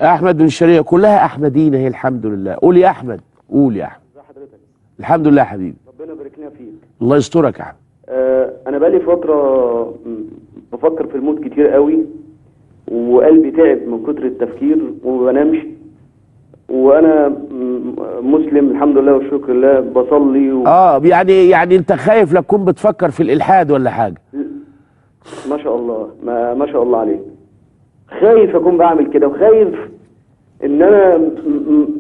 احمد من الشرقية، كلها احمدين اهي الحمد لله. قول يا احمد، قول يا احمد. ازي حضرتك؟ الحمد لله يا حبيبي، ربنا يبارك لنا فيك. الله يسترك يا احمد. انا بقالي فترة بفكر في الموت كتير قوي، وقلبي تعب من كتر التفكير وما بنامش. وانا مسلم الحمد لله والشكر لله، بصلي يعني انت خايف لا تكون بتفكر في الالحاد ولا حاجة؟ ما شاء الله، ما شاء الله عليك. خايف اكون بعمل كده، وخايف ان انا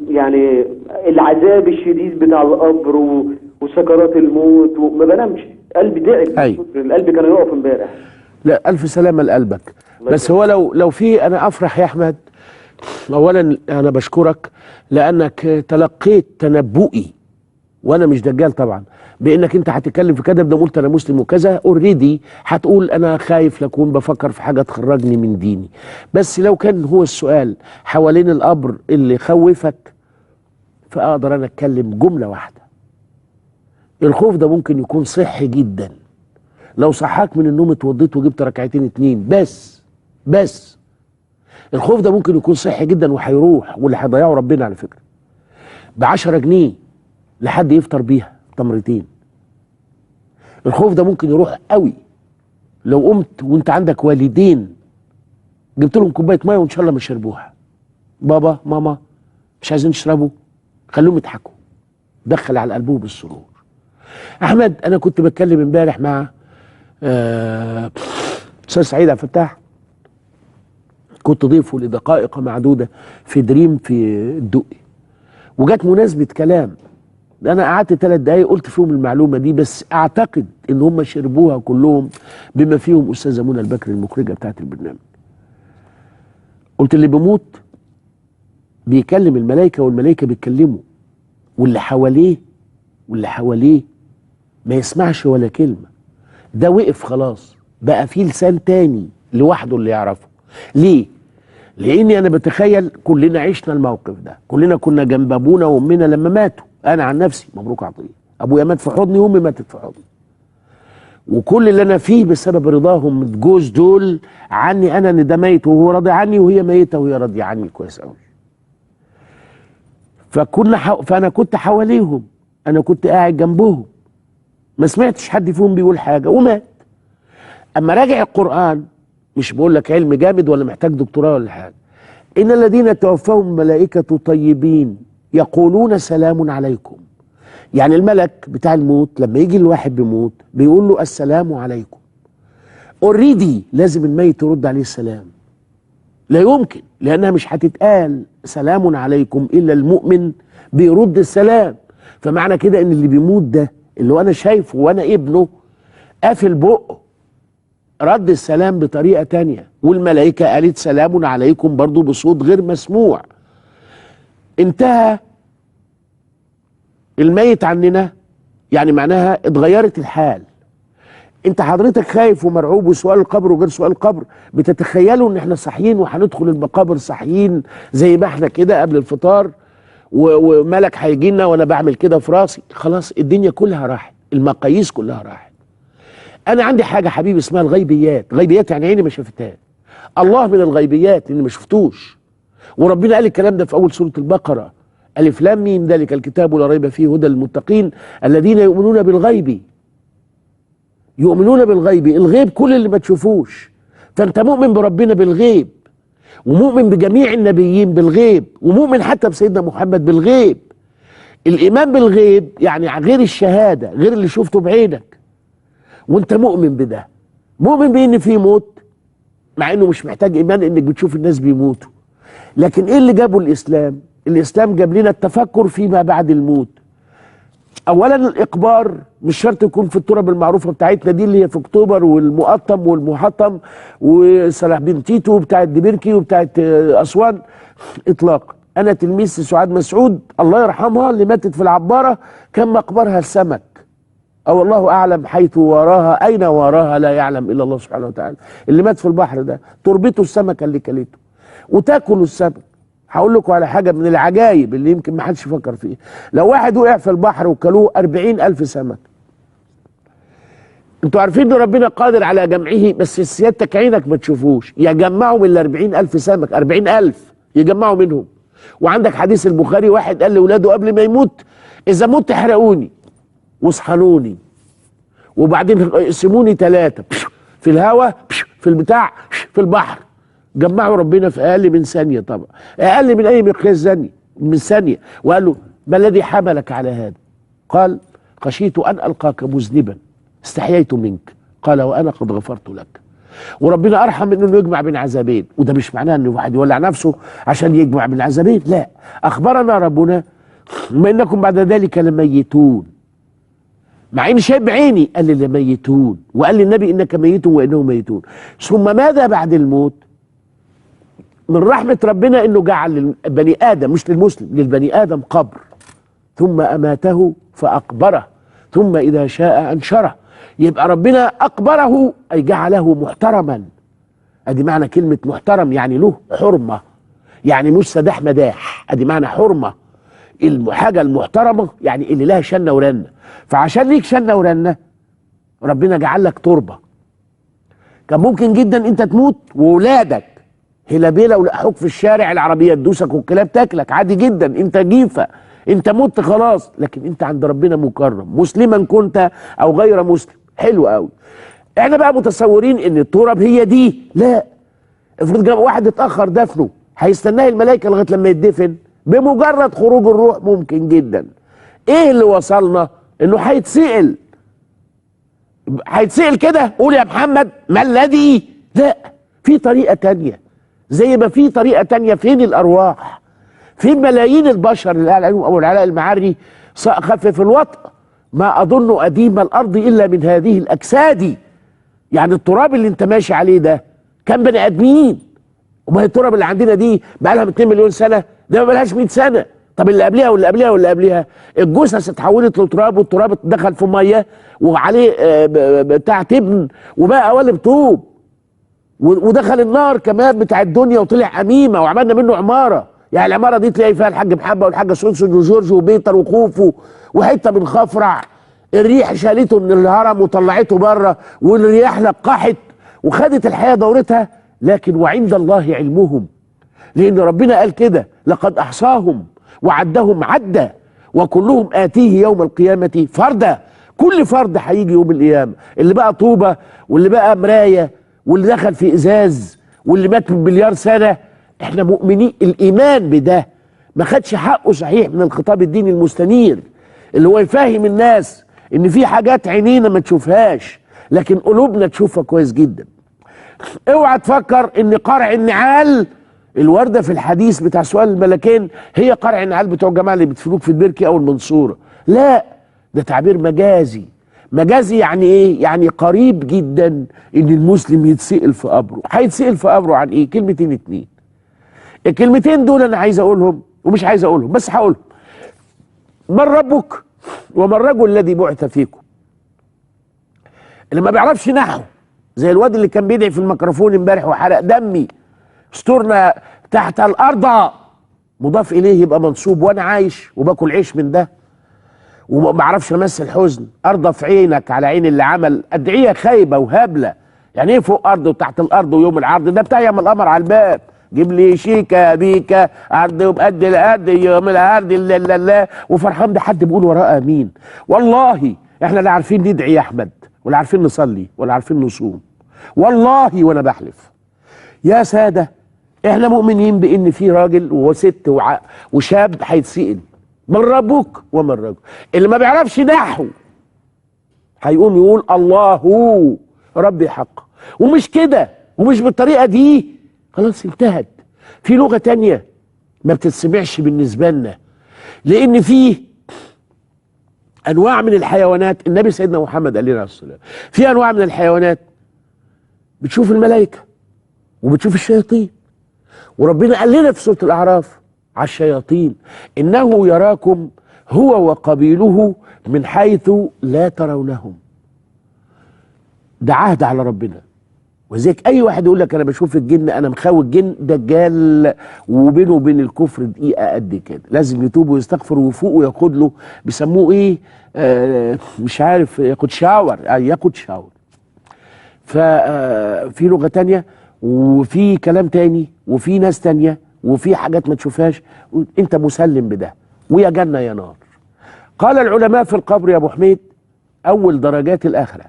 يعني العذاب الشديد بتاع القبر وسكرات الموت، وما بنامش، قلبي تعب. أيوة. القلب كان يقف امبارح. لا الف سلامه لقلبك. بس هو لو في، انا افرح يا احمد. اولا انا بشكرك لانك تلقيت تنبؤي، وانا مش دجال طبعا، بانك انت هتتكلم في كذا، ده قلت انا مسلم وكذا، already هتقول انا خايف لكون بفكر في حاجة تخرجني من ديني. بس لو كان هو السؤال حوالين القبر اللي خوفك، فاقدر انا اتكلم جملة واحدة. الخوف ده ممكن يكون صحي جدا لو صحاك من النوم اتوضيت وجبت ركعتين اتنين بس. الخوف ده ممكن يكون صحي جدا وهيروح، واللي هيضيعه ربنا على فكرة. ب10 جنيه لحد يفطر بيها تمرتين. الخوف ده ممكن يروح قوي لو قمت وانت عندك والدين جبت لهم كوباية مية وان شاء الله ما شربوها. بابا ماما مش عايزين تشربوا، خلوهم يضحكوا، دخل على قلبهم بالسرور. احمد، انا كنت بتكلم امبارح مع استاذ سعيد عبد الفتاح، كنت ضيفه لدقائق معدودة في دريم في الدقي، وجات مناسبة كلام انا قعدت 3 دقايق قلت فيهم المعلومة دي، بس اعتقد ان هم شربوها كلهم بما فيهم استاذه منى البكري المخرجة بتاعت البرنامج. قلت اللي بيموت بيكلم الملائكة والملائكة بيتكلموا، واللي حواليه ما يسمعش ولا كلمة. ده وقف خلاص، بقى فيه لسان تاني لوحده اللي يعرفه. ليه؟ لاني انا بتخيل كلنا عشنا الموقف ده، كلنا كنا جنب ابونا وامنا لما ماتوا. انا عن نفسي مبروك عطية، ابويا مات في حضني وامي ماتت في حضني، وكل اللي انا فيه بسبب رضاهم الجوز دول عني انا، ان ده ميت وهو راضي عني، وهي ميته وهي راضية عني كويس قوي. فانا كنت حواليهم، انا كنت قاعد جنبهم، ما سمعتش حد فيهم بيقول حاجة ومات. اما راجع القران، مش بقول لك علم جامد ولا محتاج دكتوراه ولا حاجة، ان الذين توفاهم الملائكة طيبين يقولون سلام عليكم. يعني الملك بتاع الموت لما يجي الواحد بيموت بيقول له السلام عليكم. already لازم الميت يرد عليه السلام، لا يمكن، لانها مش هتتقال سلام عليكم الا المؤمن بيرد السلام. فمعنى كده ان اللي بيموت ده اللي انا شايفه وانا ابنه قافل بقه رد السلام بطريقة تانية، والملائكة قالت سلام عليكم برضو بصوت غير مسموع. انتهى الميت عننا، يعني معناها اتغيرت الحال. انت حضرتك خايف ومرعوب وسؤال القبر وغير سؤال القبر، بتتخيلوا ان احنا صاحيين وهندخل المقابر صاحيين زي ما احنا كده قبل الفطار، وملك هيجي لنا وانا بعمل كده في راسي. خلاص الدنيا كلها راحت، المقاييس كلها راحت. انا عندي حاجة حبيبي اسمها الغيبيات. غيبيات يعني عيني ما شافتها. الله من الغيبيات اللي ما شفتوش، وربنا قال الكلام ده في اول سورة البقرة، الف لام ميم ذلك الكتاب لا ريب فيه هدى للمتقين الذين يؤمنون بالغيب. يؤمنون بالغيب، الغيب كل اللي ما تشوفوش. فانت مؤمن بربنا بالغيب، ومؤمن بجميع النبيين بالغيب، ومؤمن حتى بسيدنا محمد بالغيب. الايمان بالغيب يعني غير الشهادة، غير اللي شفته بعينك، وانت مؤمن بده، مؤمن بان في موت، مع انه مش محتاج ايمان انك بتشوف الناس بيموتوا. لكن ايه اللي جابه الاسلام؟ الاسلام جاب لنا التفكر فيما بعد الموت. اولا الاقبار مش شرط يكون في التراب المعروفة بتاعتنا دي اللي هي في اكتوبر والمقطم والمحطم وصلاح بن تيتو وبتاعت دبركي وبتاعت اسوان اطلاقا. انا تلميذ سعاد مسعود الله يرحمها اللي ماتت في العبارة، كان مقبرها السمك، او الله اعلم حيث وراها، اين وراها لا يعلم الا الله سبحانه وتعالى. اللي مات في البحر ده تربته السمكة اللي كلته وتاكل السمك. هقول لكم على حاجة من العجايب اللي يمكن ما حدش يفكر فيها. لو واحد وقع في البحر وكلوه 40,000 سمك، انتوا عارفين ان ربنا قادر على جمعه، بس سيادتك عينك ما تشوفوش، يجمعوا من ال 40,000 سمك 40,000 يجمعوا منهم. وعندك حديث البخاري، واحد قال لاولاده قبل ما يموت: اذا مت احرقوني واصحنوني وبعدين اقسموني 3، في الهواء، في البتاع، في البحر. جمعوا ربنا في اقل من ثانية، طبعا اقل من اي مقياس ثانية من ثانية. وقال له: ما الذي حملك على هذا؟ قال: خشيت ان القاك مذنبا، استحييت منك. قال: وانا قد غفرت لك. وربنا ارحم من انه يجمع بين عذابين، وده مش معناه ان واحد يولع نفسه عشان يجمع بين عذابين، لا. اخبرنا ربنا: ما انكم بعد ذلك لميتون. مع ان شايف بعيني قال لي لميتون، وقال للنبي انك ميت وانهم ميتون. ثم ماذا بعد الموت؟ من رحمة ربنا انه جعل للبني ادم، مش للمسلم، للبني ادم قبر، ثم اماته فاقبره، ثم اذا شاء انشره. يبقى ربنا اقبره اي جعله محترما. ادي معنى كلمة محترم، يعني له حرمة، يعني مش سداح مداح، ادي معنى حرمة. الحاجة المحترمة يعني اللي لها شنة ورنة. فعشان ليك شنة ورنة ربنا جعل لك تربة. كان ممكن جدا انت تموت وولادك هلابيلة ولقحوك في الشارع، العربية تدوسك والكلاب تاكلك، عادي جدا، انت جيفة، انت مت خلاص، لكن انت عند ربنا مكرم، مسلما كنت او غير مسلم. حلو قوي. احنا بقى متصورين ان التراب هي دي، لا. افرض جاب واحد اتاخر دفنه، هيستناه الملائكة لغاية لما يدفن؟ بمجرد خروج الروح ممكن جدا. ايه اللي وصلنا؟ انه هيتسأل، هيتسأل كده، قول يا محمد ما الذي؟ لا، في طريقه تانية. زي ما في طريقه تانية، فين الارواح؟ فين ملايين البشر اللي قال عليهم ابو العلاء المعري: خفف الوطء، ما اظن اديم الارض الا من هذه الاجساد. يعني التراب اللي انت ماشي عليه ده كان بني ادمين، وما هي التراب اللي عندنا دي بقى لها 2 مليون سنة، ده ما بقالهاش 100 سنة. طب اللي قبلها واللي قبلها واللي قبلها، الجثث اتحولت لتراب، والتراب دخل في مية وعليه بتاع تبن وبقى قوالب طوب، ودخل النار كمان بتاع الدنيا وطلع قميمه وعملنا منه عمارة. يعني العمارة دي تلاقي فيها الحاج محبة والحاجة سونسون وجورج وبيتر وخوفو وحتة من خفرع، الريح شالته من الهرم وطلعته بره، والرياح لقحت وخدت الحياة دورتها. لكن وعند الله علمهم، لان ربنا قال كده: لقد احصاهم وعدهم عدا وكلهم اتيه يوم القيامة فردا. كل فرد هيجي يوم القيامة، اللي بقى طوبة واللي بقى مراية واللي دخل في ازاز واللي مات من مليار سنة. احنا مؤمنين، الايمان بده ما خدش حقه صحيح من الخطاب الديني المستنير اللي هو يفهم الناس ان في حاجات عينينا ما تشوفهاش لكن قلوبنا تشوفها كويس جدا. اوعى تفكر ان قرع النعال الوردة في الحديث بتاع سؤال الملكين هي قرع النعال بتوع الجماعة اللي بيدفنوك في البركي او المنصورة، لا، ده تعبير مجازي. مجازي يعني ايه؟ يعني قريب جدا ان المسلم يتسأل في قبره. هيتسأل في قبره عن ايه؟ كلمتين اتنين. الكلمتين دول انا عايز اقولهم ومش عايز اقولهم بس هقولهم. من ربك وما الرجل الذي بعث فيكم. اللي ما بيعرفش نحو زي الواد اللي كان بيدعي في الميكروفون امبارح وحرق دمي، استرنا تحت الارض، مضاف اليه يبقى منصوب، وانا عايش وباكل عيش من ده وما بعرفش امثل حزن. ارضى في عينك على عين اللي عمل ادعية خايبة وهبله. يعني ايه فوق ارض وتحت الارض ويوم العرض؟ ده بتاع يوم القمر على الباب، جيب لي شيكه بيكا عرض وبقد الارض يوم العرض، لا لا لا، وفرحان بحد بيقول وراه امين. والله احنا لا عارفين ندعي يا احمد، ولا عارفين نصلي، ولا عارفين نصوم، والله وانا بحلف يا ساده احنا مؤمنين بان في راجل وست وشاب هيتسأل من ربك ومن رجل. اللي ما بيعرفش نحو هيقوم يقول الله ربي حق، ومش كده ومش بالطريقة دي، خلاص انتهت. في لغة تانية ما بتتسمعش بالنسبة لنا، لان فيه انواع من الحيوانات، النبي سيدنا محمد قال لنا عليه الصلاة والسلام في انواع من الحيوانات بتشوف الملائكة وبتشوف الشياطين، وربنا قال لنا في سورة الاعراف على الشياطين انه يراكم هو وقبيله من حيث لا ترونهم. ده عهد على ربنا. وزيك اي واحد يقول لك انا بشوف الجن، انا مخاوي الجن، دجال، وبينه وبين الكفر دقيقة قد كده، لازم يتوب ويستغفر ويفوق وياخد له بيسموه ايه، مش عارف، ياخد شاور، ياخد شاور. ففي لغة تانية وفي كلام تاني وفي ناس تانية وفي حاجات ما تشوفهاش، انت مسلم بده، ويا جنة يا نار. قال العلماء في القبر يا ابو حميد اول درجات الاخرة،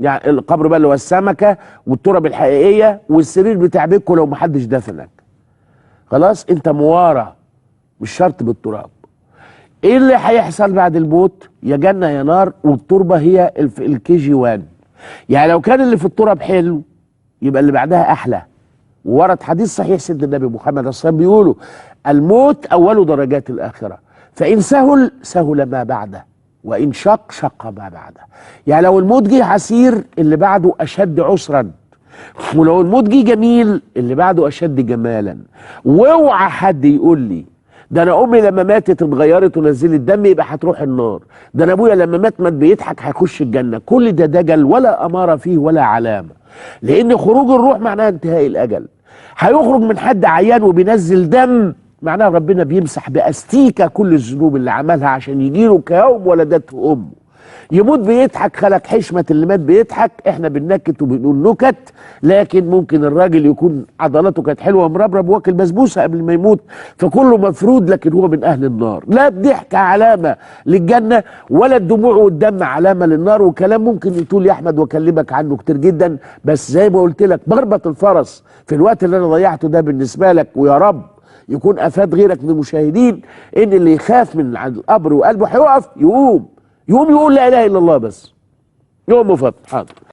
يعني القبر بقى اللي هو السمكة والتراب الحقيقية والسرير بتاع بيتكم لو محدش دفنك، خلاص انت موارى، مش شرط بالتراب. ايه اللي هيحصل بعد الموت؟ يا جنة يا نار، والتربه هي الكي جي 1. يعني لو كان اللي في التراب حلو يبقى اللي بعدها احلى. وورد حديث صحيح سيدنا النبي محمد عليه الصلاة والسلام بيقولوا الموت اول درجات الاخرة، فان سهل سهل ما بعده، وان شق شق ما بعده. يعني لو الموت جه عسير اللي بعده اشد عسرا، ولو الموت جه جميل اللي بعده اشد جمالا. واوعى حد يقول لي ده انا امي لما ماتت اتغيرت ونزلت دم يبقى هتروح النار، ده انا ابويا لما مات مات بيضحك هيخش الجنة. كل ده دجل ولا اماره فيه ولا علامة، لان خروج الروح معناها انتهاء الاجل. هيخرج من حد عيان وبينزل دم معناها ربنا بيمسح باستيكه كل الذنوب اللي عملها عشان يجيله كيوم ولدته امه. يموت بيضحك، خلق حشمة اللي مات بيضحك، احنا بننكت وبنقول نكت، لكن ممكن الراجل يكون عضلاته كانت حلوة ومربرب واكل بسبوسه قبل ما يموت، فكله مفرود، لكن هو من اهل النار. لا الضحك علامة للجنة ولا الدموع والدم علامة للنار. وكلام ممكن يطول يا احمد واكلمك عنه كتير جدا، بس زي ما قلت لك مربط الفرس في الوقت اللي انا ضيعته ده بالنسبة لك، ويا رب يكون افاد غيرك من المشاهدين، ان اللي يخاف من القبر وقلبه هيقف يقوم يقول لا اله الا الله بس، يقوم وفتح. حاضر.